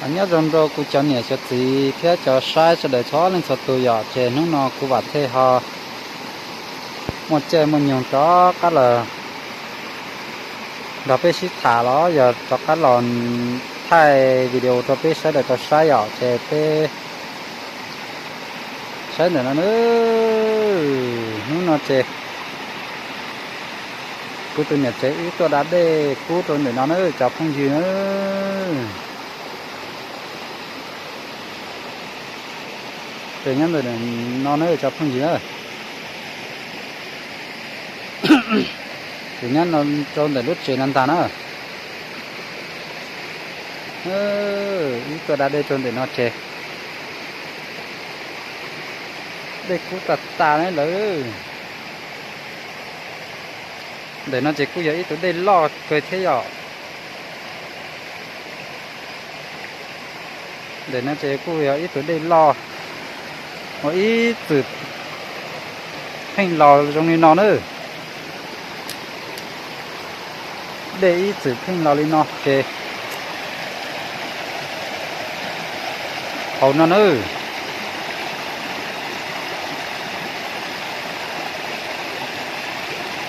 Nyob zoo rau kuv cov niam cov txiv thiab cov saib sawv daws txhua leej txhua tus yom, ces hnub no kuv Vam Thej ho muaj caij muaj nyoog rov qab los nrog peb sib tham los yog rov qab los thaij video rau peb sawv daws tau saib yom, ces peb saib ntawm no na. Hnub no ces kuv tus niam tsev wb tuaj da dej kub rau ntawm no na cov phooj ywg na. Ces nyob ntawm no na cov phooj ywg na, ces nyob rau ntawm lub tsev no ntag na. Wb tuaj da dej rau ntawm no ces dej kub tas tas ne lawm. Ntawm no ces kuj yog ib tug dej loj kawg thiab yom. Ntawm no ces kuj yog ib tug dej loj uas ib txwm pheej los zoo li no na. Dej ib txwm pheej los li no ces hauv no na.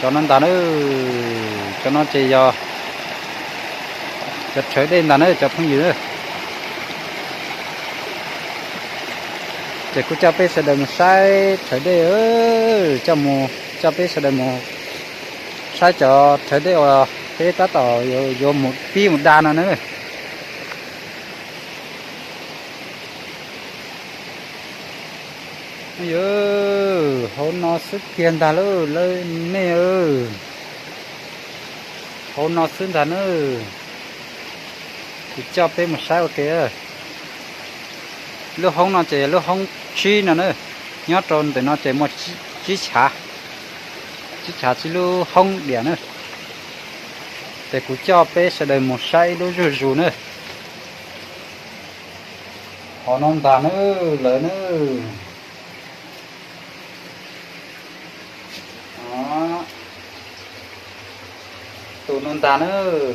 Cov no ntag na, cov no ces yog cov rhawv dej ntag na cov phooj ywg na. Ces kuv coj peb sawv daws mus saib rhawv dej, coj mus, coj peb sawv daws mus saib cov rhawv dej uas peb tab tom yuav mus pib mus da no na. Yog hauv no xwb kiag ntag lauj, nej, hauv no xwb ntag na. Kuv coj peb mus saib ua ke. Lub hoob no ces lub hoob tsib no na, nyob rau ntawm no ces muaj tsib chav, tsib chav tsib lub hoob diam na. Ces kuv coj peb sawv daws mus saib ib lub zuj zus na. Hauv no ntag na, lawv na. Tus no ntag na,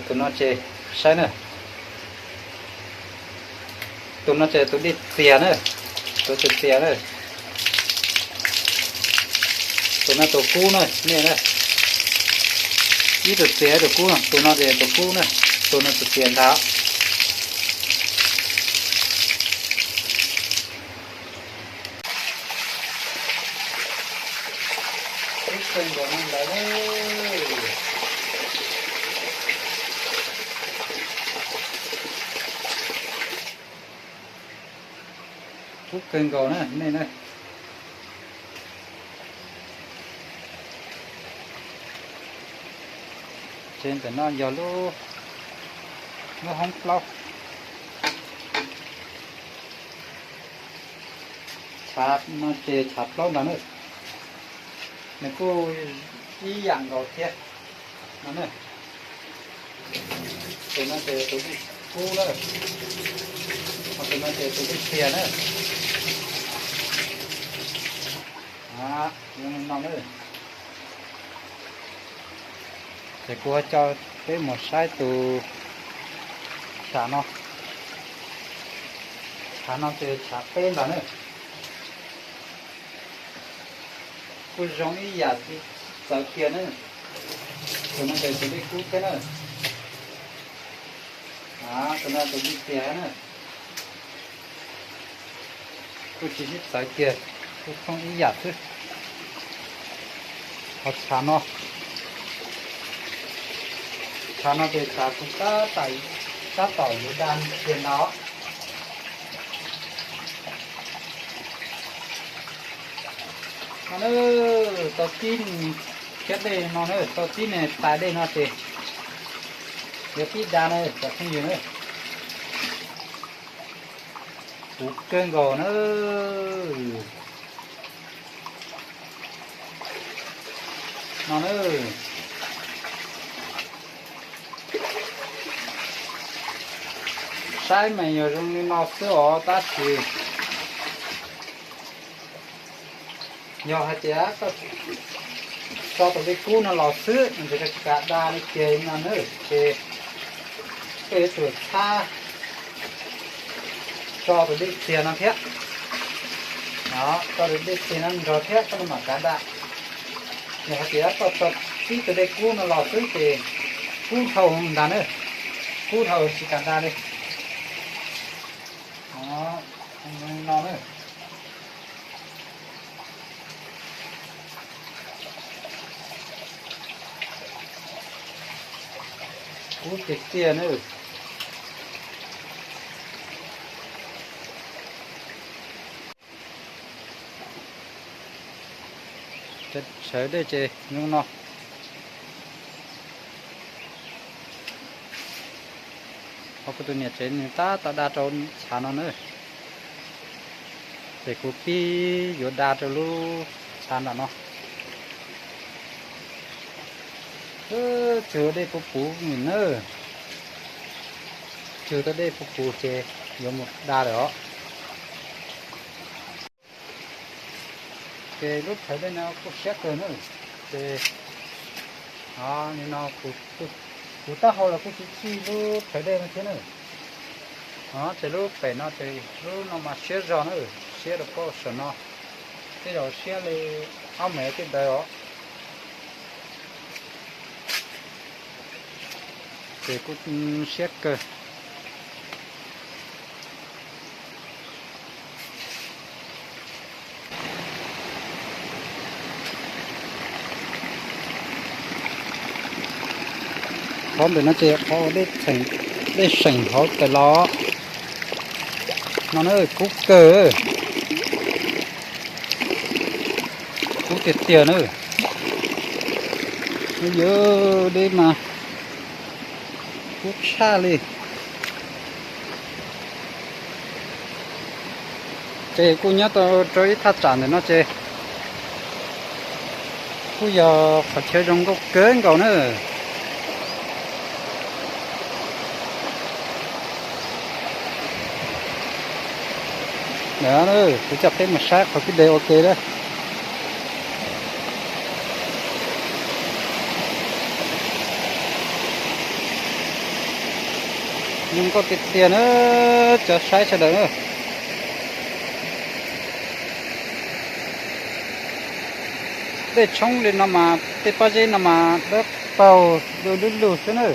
tus no ces saib na. Tus no ces tus dej txias na, tus txias txias na. Tus no tus kub na, nej na. Ib tus txias ib tus kub no, tus no ces tus kub na, tus no tus txias ntag. Kub kawg nkaus no ntag. Kub kawg nkaus na nej na. Ces ntawm no yog lub, lub hoob plaub. Chav no ces chav plaub ntag na. Nws kuj ib yam nkaus thiab no na. Tus no ces tus dej kub na, ho tus no ces tus dej txias na. Zoo li no na. Ces kuv ho coj peb mus saib tus tshav no. Tshav no ces tshav peb ntag na. Kuj zoo ib yam tsis txawv kiag na. Tus no ces tus dej kub thiab na. Tus no tus dej txias na. Kuj tsis sib txawv kiag, kuj thooj ib yam xwb. Ho tshav no, tshav no ces tshav kuv tab tom yuav da kiag ntag. No na, tau tib khiab dej no na, tau tib niag tais dej no ces yuav pib da na cov phooj ywg na. Puv kawg nkaus na. No na, saib mas yog zoo li no xwb os tab sis yog hais tias koj tso tus dej kub no los xwb ntshe koj tsis kam da li kiag no na, ces koj yuav tsum txhab Tso tus dej txias no thiab. Tso tus dej txias no nrog thiab koj mam kav da. Yog hais tias koj tso tib tug dej kub no los xwb ces kub dhau ntag na, kub dhau tsis kam da li. No na. Kub tiag tiag na. Sawv dej ces zoo no. Ho kuv tus niam tsev nws tab tom da rau chav no na. Ces kuv pib yuav da rau lub chav nram no. Tsug dej puv puv nws na. Tsug tau dej puv puv ces yuav mus da lawm os. Ces lub rhawv dej no kuj siab kawg na. Ces nim no kuv taub hau los kuj tsis txij lub rhawv dej no thiab na. Ces lub pem no ces lub no mas siab zog na, siab rau pem saum no, tej zaum siab li ob mev tej ntawd os. Ces kuj siab kawg. Qhov ntawm no ces qhov dej seem hauv tawm los no na, kub kawg, kub tiag tiag na. Yog dej mas kub tshaj li. Ces kuj nyob tau rau ib thaj tsam ntawm no ces kuj yog qhov chaw zoo nkauj kawg nkaus na. Ntawm no kuv coj peb mus saib qhov kwj deg ua ke lawm. Zoo nkauj tiag tiag na, cov saib sawv daws na. Dej tshoob li no mas tej pob zeb no mas dawb paug du lug lug xwb na.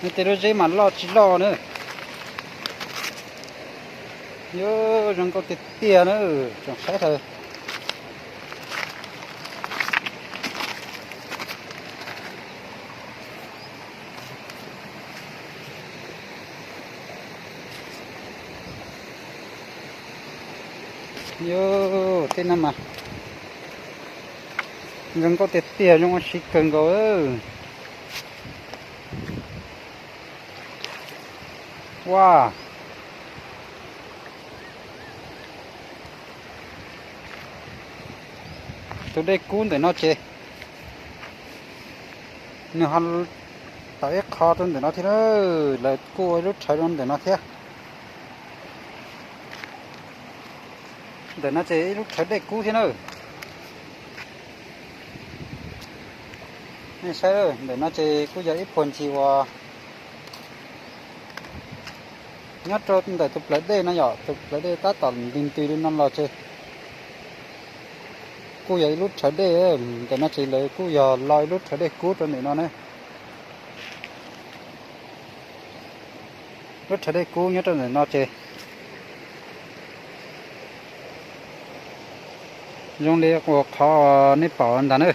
Nws tej lub zeb mas loj tsis loj na. Yuav zoo nkauj tiag tiag na, tsoom saib thaum. Yuav tej no mas zoo nkauj tiag tiag, zoo ua si kawg nkaus. Ua, tus dej kub ntawm no ces nws ho tawm ib qho rau ntawm no thiab na. Lawv kuj ua ib lub rhawv rau ntawm no thiab. Ntawm no ces ib lub rhawv dej kub thiab na. Nej saib, ntawm no ces kuj yog ib puag ncig uas nyob rau ntawm tus plawv dej no yom, tus plawv dej tab tom nti nti li no los ces kuj yog ib lub rhawv dej. Ntawm no ces lawv kuj yog lo ib lub rhawv dej kub rau ntawm no na. Lub rhawv dej kub nyob rau ntawm no ces zoo li uas qhov nej pom ntag na.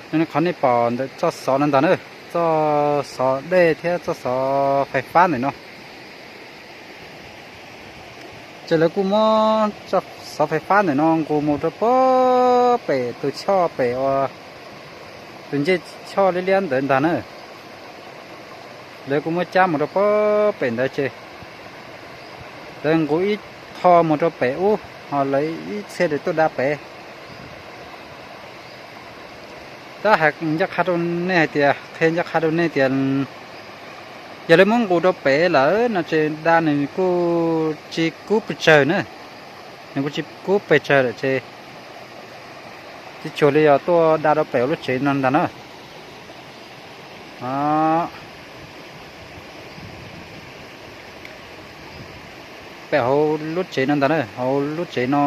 Zoo li qhov nej pom ntawm txoj xov no ntag na, txoj xov dej thiab txoj xov fais fab ntawm no. Ces lawv kuj muab txoj xov fais fab ntawm no nqus mus rau puag pem tus choj pem uas tus ncej choj liab liab ntawd ntag na. Lawv kuj muab cab mus rau puag pem ntawd ces lawv nqus ib qho mus rau pem ub, ho lawv ib txhia lawv tuaj da pem. Tab hais ncaj qha rau nej hais tias, qhia ncaj qha rau nej tias, yog lawv muab nqus rau pem lawm no ces da nws kuj tsis kub pes tsawg na. Nws kuj tsis kub pes tsawg lawm ces tsis tshua li yog tuaj da rau pem hauv lub tsev no ntag na. Pem hauv lub tsev no ntag na, hauv lub tsev no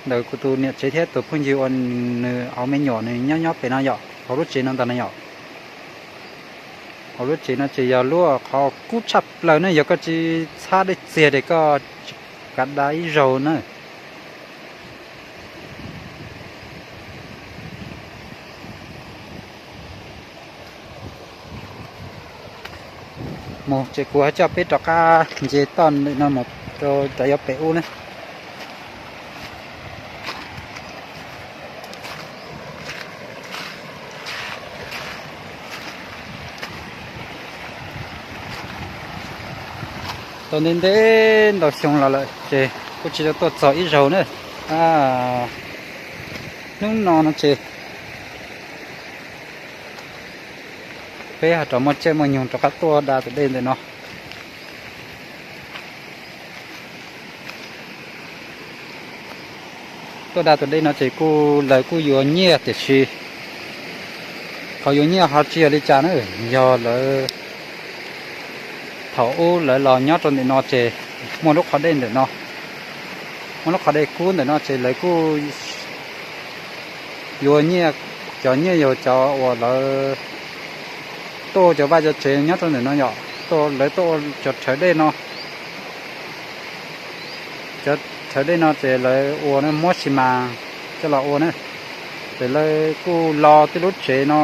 ntawm kuv tus niam tsev thiab tus phooj ywg uas nws hauv me nyuam nws nyob nyob pem no yom, hauv lub tsev no ntag na yom. Hauv lub tsev no ces yog lub qhov kub tshaj plaws ne, yog koj tsis txhab dej txiag ces koj tsis kav da ib zaug na. Mus ces kuv ho coj peb rov qab nce toj ntawm no mus rau cov yuav pem ub na. Tau ntev ntev ntau xyoo los lawm ces kuj tsis tau tuaj txog ib zaug na. Hnub no no ces peb ho rov muaj caij muaj nyoog rov qab tuaj da tus dej ntawm no. Tuaj da tus dej no ces kuj lawv kuj yuav nyiaj tiam sis qhov yuav nyiaj ho tsis yog li cas na, yog lawv thaum ub lawv los nyob rau ntawm no ces muaj lub qhov dej ntawm no, muaj lub qhov dej kub ntawm no ces lawv kuj yuav nyiaj, cov nyiaj yog cov uas lawv tuaj cov vaj cov tsev nyob rau ntawm no yom, lawv tuaj ua cov rhawv dej no. Cov rhawv dej no ces lawv ua muab xi mas coj los ua na. Ces lawv kuj lo tej lub tsev no,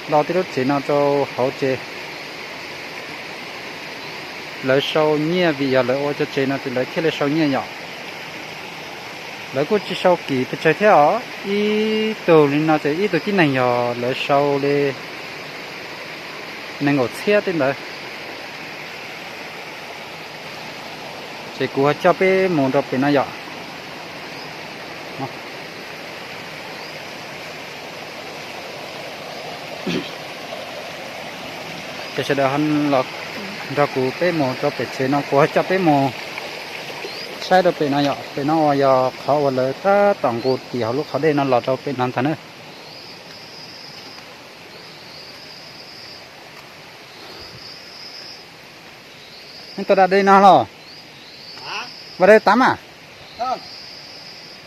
lo tej lub tsev no rau hauv ces lawv sau nyiaj vim yog lawv ua cov tsev no ces lawv thiaj li sau nyiaj yom. Lawv kuj tsis sau kim pes tsawg thiab os, ib tug li no ces ib tug tib neeg yog lawv sau li nees nkaum txhiab tej ntawd. Ces kuv ho coj peb mus rau pem no yom. Ces sawv daws nrog kuv peb mus rau pem tsev no, kuv ho coj peb mus saib rau pem no yom. Pem no uas yog qhov uas lawv tab tom nqus tim hauv lub qhov dej no los rau pem no ntag na. Neb tuaj da dej no los? Hả? Vào đây tắm à? Không.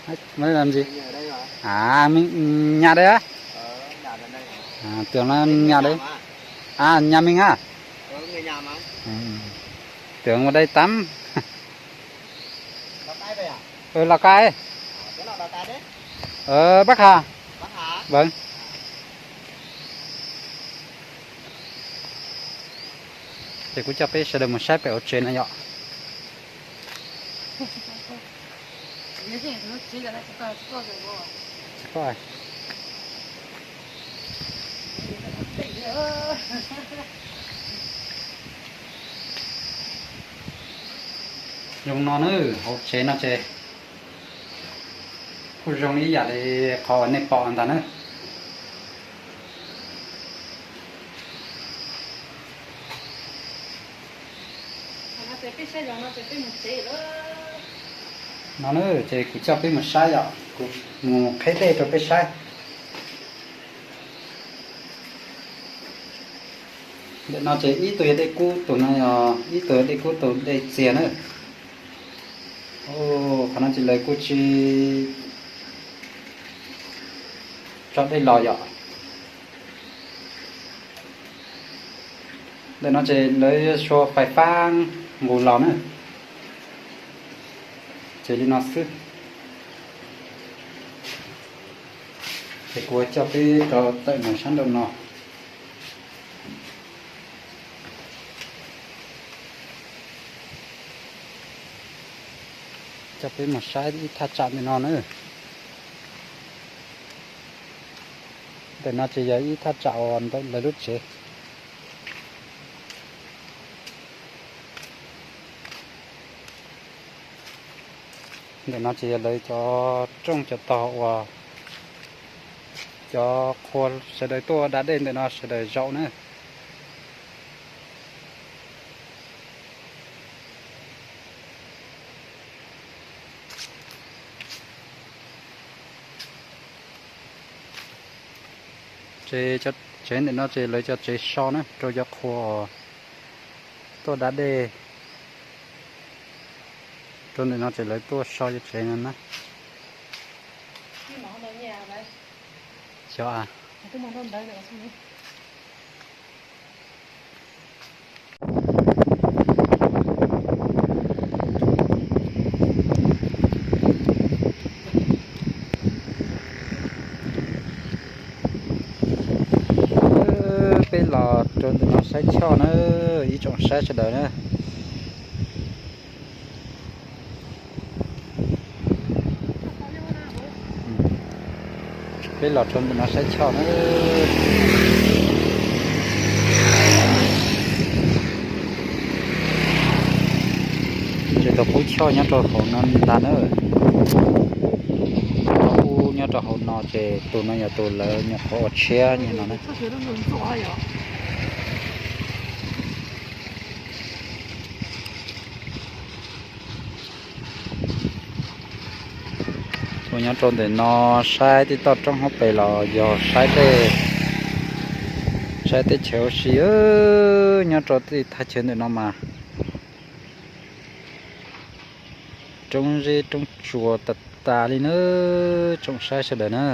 Vào đây làm gì? Mình ở đây mà. À, mình, nhà đây á? Ờ, nhà gần đây mà. À, tưởng là Đến nhà nhà đấy. Mà. À, nhà mình à? Ờ, người nhà mà. Ừ. Tưởng vào đây tắm. Lào Cai về à? Ừ, Lào Cai. À, thế nào Lào Cai đấy? Ờ, Bắc Hà. Bắc Hà? Vâng. Ces kuv coj peb sawv daws mus saib pem hauv tsev no yom. Zoo no na, hauv tsev no ces kuj zoo li ib yam li qhov uas nej pom ntag na. No na, ces kuv coj peb mus saib yom, kuv mus qheb dej rau peb saib. Ntawm no ces ib tug yog dej kub tus no, ib tug yog dej kub tus dej txias na. Qhov no ces lawv kuj tsis tso dej los yom. Ntawm no ces lawv suav fais fab nqus los na. Ces li no xwb. Ces kuv coj peb rov tawm mus sab nraum no. Coj peb mus saib ib thaj tsam ntawm no na. Ntawm no ces yog ib thaj tsam uas ntawm lawv lub tsev. Ntawm no ces yog lawv cov rooj cov tog uas cov qhua sawv daws tuaj da dej ntawm no sawv daws zaum na. Tsev, tsev ntawm no ces lawv cov tsev so na, rau cov qhua tuaj da dej. Rau ntawm no ces lawv tuaj so cov tsev no na. Xyov a. Peb los rau ntawm no saib choj na, ib tsoom saib sawv daws na. Peb los rau ntawm no saib choj na. Ces tus qub choj nyob rau hauv no ntag na. Tus qub nyob rau hauv no ces tus no yog tus lawv nyuam qhuav ua tshiab no na. Tus nyob rau ntawm no saib tej toj roob hauv pes los yog saib tej, saib teb chaws ua si. Nyob rau tej thaj chaw ntawm no mas roob zeb roob tsuas tas tas li na, tsoom saib sawv daws na.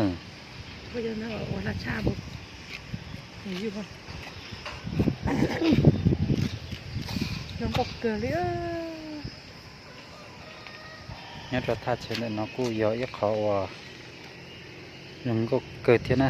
Nyob rau thaj chaw ntawm no kuj yog ib qho uas zoo nkauj kawg thiab na.